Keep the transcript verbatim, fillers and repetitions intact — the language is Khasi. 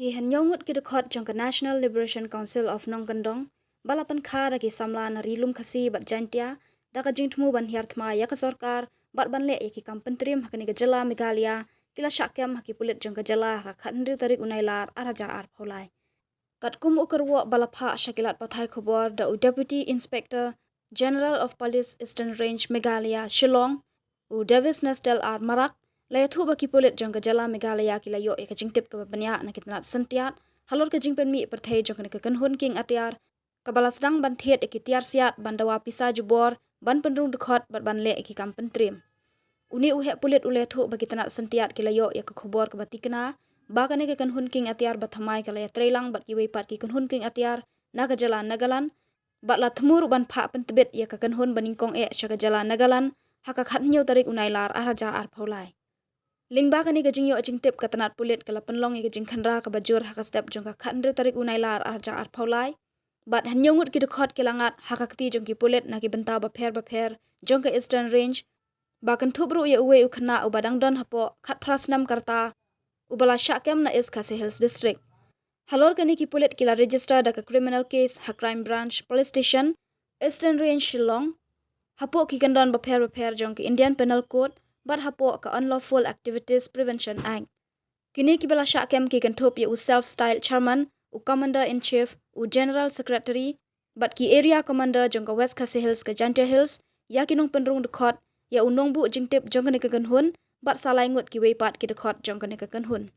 Ki hynñiew ngut ki dkhot jong ka National Liberation Council of Nongkyndong, ba la pynkha da ki samla na Ri Lum Khasi bad Jaintia, da ka jingthmu ban hiar thma ïa ka sorkar bad ban leh ïa ki kam pyntriem ha kane ka jylla Meghalaya, ki la shah kem ha ki pulit jong ka jylla ha ka khathynriew tarik u Nailar ar hajar arphew lai. Katkum u kyrwoh ba la phah sha ki lad pathai khubor da u Deputy Inspector General of Police Eastern Range Meghalaya Shillong, u Davis Nestel R Marak, la ïathuh ba ki pulit jong ka jylla Meghalaya ki la ïoh ïa ka jingtip kaba bniah na ki tnat syntiat halor ka jingpynmih pyrthei jong kane ka kynhun kieng atiar, kaba la sdang ban thied ïa ki tiar siat ban dawa pisa jubor ban pynrung dkhot bad ban leh ïa ki kam pyntriem. Une u heh pulit u la ïathuh ba ki tnat syntiat ki la ïoh ïa ka khubor kaba tikna ba kane ka kynhun kieng atiar ba thymmai ka la ïatreilang bad kiwei pat ki kynhun kieng atiar na ka jylla Nagaland, bad la thmu ruh ban phah pyntbit ïa ka kynhun banyngkong eh sha ka jylla Nagaland ha ka khathynñiew tarik u Nailar ar hajar arphew lai. Lyngba kane ka jingïoh jingtip, ka tnat pulit ka la pynlong ïa ka jingkhynra kaba jur ha ka step jong ka khathynriew tarik u Nailar ar hajar arphew lai, bad hynñiew ngut ki dkhot ki la ngat ha ka kti jong ki pulit na ki bynta bapher bapher jong ka Eastern Range, ba kynthup ruh ïa uwei u khynnah uba dang don hapoh khatphra snem ka rta, uba la shah kem na East Khasi Hills District. Halor kane, ki pulit ki la register da ka criminal case ha Crime Branch Police Station, Eastern Range, Shillong, hapoh ki kyndon bapher bapher jong ka Indian Penal Code bad hapoh ka Unlawful Activities Prevention Act. Kine kiba la shah kem ki kynthup ïa u self-styled chairman, u commander in chief, u general secretary, bad ki area commander jong ka West Khasi Hills, ka Jaintia Hills, ïa ki nongpynrung dkhot, ïa u nongbuh jingtip jong kane ka kynhun, bad sa lai ngut kiwei pat ki dkhot jong kane ka kynhun.